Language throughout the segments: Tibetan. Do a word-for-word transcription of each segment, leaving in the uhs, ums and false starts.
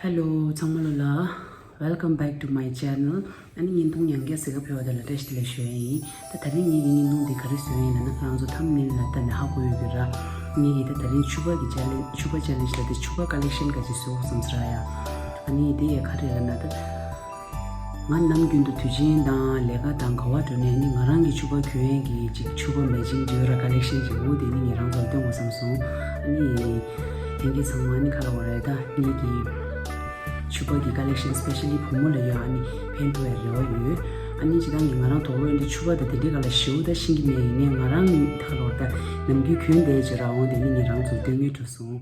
Hello ཚང་མ་ལོ་ལ། Welcome back to my channel. ཨ་ནི་བརྙན་ཐུང་ཡང་བསྐྱར་གཟིགས་ཀ་ཕེབས་པ་དེ་ལ་བཀྲ་ཤིས་བདེ་ལེགས་ཞུ་ཡ་ཡིན། ད་དེ་རིང་ངེད་ཀྱི་བརྙན་ཐུང་འདི་ག་རེ་བཟོས་ཡིན་ལབ་ན། ཁྱེད་རང་ཚོ་ཐམ་ནེལ་ལ་ལྟ་ནས་ཧ་གོ་ཡོད་ཀྱི་ར། ངེད་ཀྱི་ད་དེ་རིང་ཕྱུ་པ་གི་ཅལ་ལེན་ཕྱུ་པ་ཅལ་ལེན་ལབ་དེ་ཕྱུ་པ་ཀ་ལེག་ཤན་ག་ཅིག་བཟོ་དགོས་བསམ་ཟེར་ཡ། ཨ་ནི་དེ་ཡ་ག་རེ་ལབ་ན། ད་ང་ནམ་རྒྱུན་དུ་དུས་ཆེན་དང་ལས་ཀ་དང་ག་བ་འགྲོ་ནས་ནི་ང་རང་གི་ཕྱུ་པ་གྱོན་ཡས་ཀྱི་ཅིག་ཕྱུ་པ་མེ་ཅིང་ཡོད་ར། ཀ་ལེག་ཤན་ཅིག་འོ་དེ་ནི་ངེད་རང་ཚོར་སྟོན་དགོས་བསམ་སོང་། ཨ་ནི་དེང་གི་ཚང་མ་ནི་ག་ལབ་དགོས་རེད། ད་ངེད་ཀྱི་ཕྱུ་པ་གི་ཀ་ལེག་ཤན་སི་པེ་ཤལ་ལི་བུ་མོ་ལ་ཡང་ཨ་ནི་ཕན་ཐོགས་ཡ་རེ་བ་ཡོད། ཨ་ནི་སྤྱིར་བཏང་གི་ང་རང་དོག་ལོ་འདི་ཕྱུ་པ་དང་དེ་འདྲའི་ག་ལ་ཞེ་པོ་ད་ཤེས་ཀྱི་མེད། ཡིན་ནའི་ང་རང་ནི་ད་ག་ལབ་དགོས་རེད། ད་ནམ་རྒྱུན་གྱོན་བསྡད་ཅིག་ར། འོ་དེ་ནི་ངེད་རང་ཚོར་སྟོན་གྱི་འགྲོ་སོང་།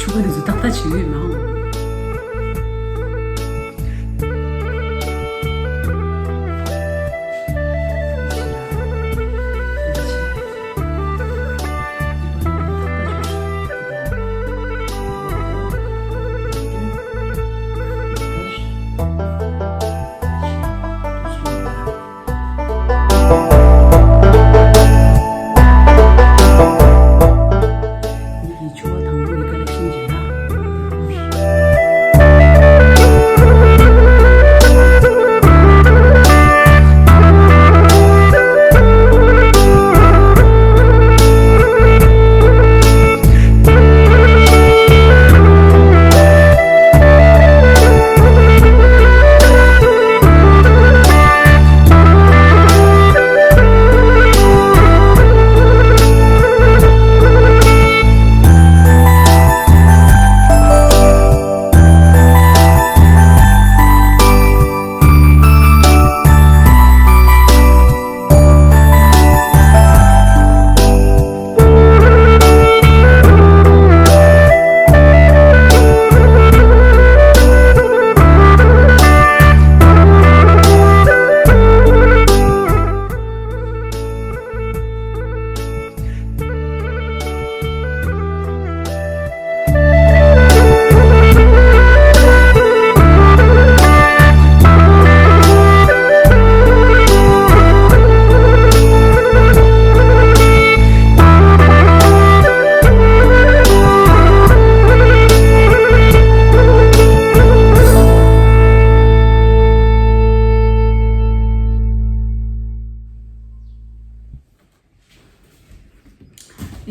ཕྱུ་པ་དེ་ཚོ་ཏག་ཏག་བྱེད་ཡོད་མ་འོང་།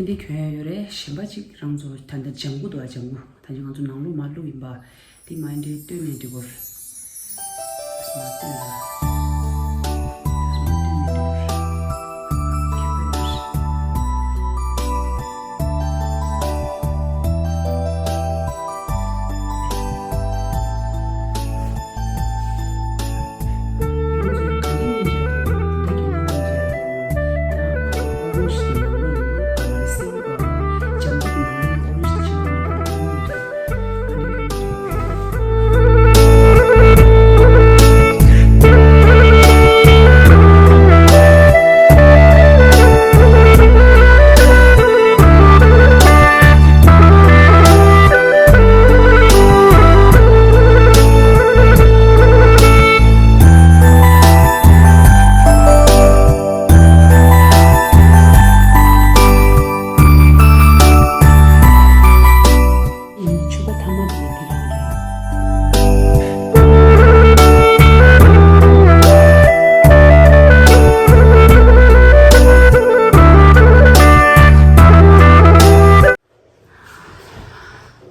ཨེ་འདི་གྱོན་ཡ་ཡོད་རེད། གཞན་པ་གཅིག་རང་ཚོ་ད་ལྟ་ལྗང་གུ་འདུག་ཨ། ལྗང་གུ་ད་ཅི་ང་ཚོ་ནང་ལོགས་མ་བླུགས་ཡིན་པ། འདི་མ་ཡིན་འདྲའི་སྟོན་ནས་འགྲིག་གོ། ཨ་སི་མ་སྟོན་ལ། ཨ་སི་མ་སྟོན་ནས་འགྲིག་གོ། ཁྱད་པར་ཡོད་རེད། ཕྱུ་པ་ཐ་མ་དེ་དེ་རང་རེད།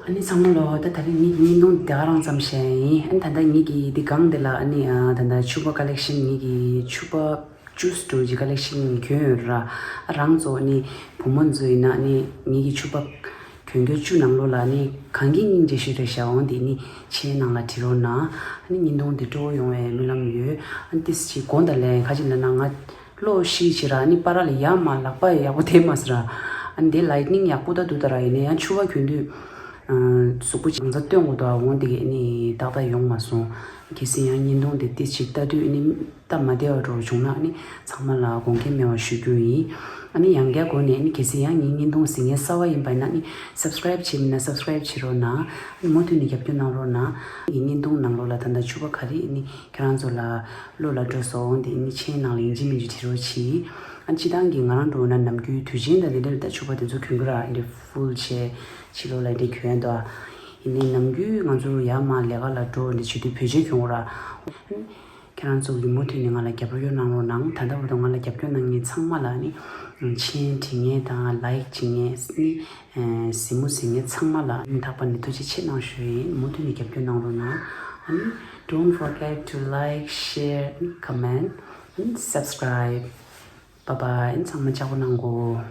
ཨ་ནི་ཚང་མ་ལོ། ད་ད་རིང་ངེད་ཀྱི་བརྙན་ཐུང་འདི་ག་རང་ཙམ་བཤད་ཡིན། ཨ་ནི་ད་ལྟ་ངེད་ཀྱི་འདི་སྒང་འདི་ལ་ཨ་ནི་ཨ་ད་ལྟ་ཕྱུ་པ་ཀ་ལེག་ཤན། ངེད་ཀྱི་ཕྱུ་པ་ཅུས་འདྲ་བོ་ཅིག་ཀ་ལེག་ཤན་གྱོན་ཡོད་ར། ཨ་རང་ཚོ་ཨ་ནི་བུ་མོ་ཚོ་ཡིན་ན་ཨ་ནི་ངེད་ཀྱི་ཕྱུ་པ་གྱོན་གྱོན་བཅུ་ནང་ལོགས་ལ་ཨ་ནི་གང་གི་སྙིང་རྗེ་ཤོས་རེད་ཤག་འོང་དེ་ནི་ཆེ་ནང་ལ་བྲིས་རོགས་གནང་། ཨ་ནི་བརྙན་ཐུང་འདི་སྤྲོ་བོ་ཡོང་བའི་སྨོན་ལམ་ཡོད། ཨ་ནི་ཏིས་ཅིག་དགོངས་དག་ལན། ག་ཅི་ལབ་ན་ང་བློ་ཤི་ཕྱིར་ར་ཨ་ནི་པར་ལ་ཡ་མ་ལག་པ་ཡག་པོ་དེ་མ་ཟེར་ར། ཨ་ ཨ་ནི་དེ་ལའི་ཊི་ནིང་ཡག་པོ་ད་འདུག་ད་ར། ཡིན་ན་ཡང་ཕྱུ་པ་གྱོན་དུས་ཨ་གཟུགས་པོ་གང་ཚ་སྟོན་དགོས་འདུག་ཨ་འོང་དེ་གས་ནི་ཏག་ཏག་ཡོང་མ་སོང་། གལ་སྲིད་ཡང་བརྙན་ཐུང་དེ་ཏིས་ཅིག་ལྟ་དུས་ནི་སྟབས་མ་བདེ་བ་འགྲོ་བྱུང་ན་ནི་ཚང་མ་ལ་དགོངས་འགལ་མེད་པ་ཞུ་རྒྱུ་ཡིན། ཨ་ནི་ཡང་བསྐྱར་སྒོ་ནས་ནི་གལ་སྲིད་ཡང་ངའི་བརྙན་ཐུང་གཟིགས་མཁན་གསར་པ་ཡིན་པ་ཡིན་ན་ནི་སབ་སི་ཀ་རེབ་བྱས་མིན་ན་སབ་སི་ཀ་རེབ་བྱེད་རོགས་གནང་། ཨ་ནི་མུ་མཐུད་ནས་རྒྱབ་སྐྱོར་གནང་རོགས་གནང་། ངའི་བརྙན་ཐུང་ནང་ལོགས་ལ་ད་ལྟ་ཕྱུ་པ་ག་རེ་ནི་ཁྱེད་རང་ཚོ་ལ་བློ་ལ་འགྲོ་སོང་དེ་ནི་མཆན་ནང་ལ་ཡིན་གཅིག་མིན་གཅིག་བྲིས་རོགས་གྱིས། ཨ་ནི་སྤྱི་བཏང་གི་ང་རང་འགྲོ་ན་ནམ་རྒྱུན་དུས་ཆེན་དང་དེ་འདྲ་ལ་ད་ཕྱུ་པ་དེ་ཚོ་གྱོན་གི་ར་འདི་ཕུལ་བྱས་ཕྱི་ལོགས་ལ་འདི་གྱོན་འདུག་ཨ་ཡིན་ནའི་ནམ་རྒྱུན་ང་ཚོ་ཡར་མར་ལས་ཀ་ལ་འགྲོ་འདི་བྱེད་དུས་བོད་ཆས་གྱོན་གི་ར། ཁྱེད་རང་ཚོ་གི་མུ་མཐུད་ནས་ང་ལ་རྒྱབ་སྐྱོར་གནང་རོགས་གནང་། ད་ལྟ་བར་དུ་ང་ལ་རྒྱབ་སྐྱོར་གནང་མཁན་ཚང་མ་ལ་ནི་མཆན་བྲིས་མཁན་དང་ལའིཀ་བྱེད་མཁན་ནི་གཟིགས་མོ་གཟིགས་མཁན་ཚང་མ་ལ་སྙིང་ཐག་པ་ནས་ཐུགས་རྗེ་ཆེ་གནང་ཞུ་ཡིན། མུ་མཐུད་ནས་རྒྱབ་སྐྱོར་གནང་རོགས་གནང་། ཨ་ནི་don't forget to like, share, comment and subscribe. Bye bye. ཨ་ནི་ཚང་མ་ལྕགས་པོ་གནང་གོ།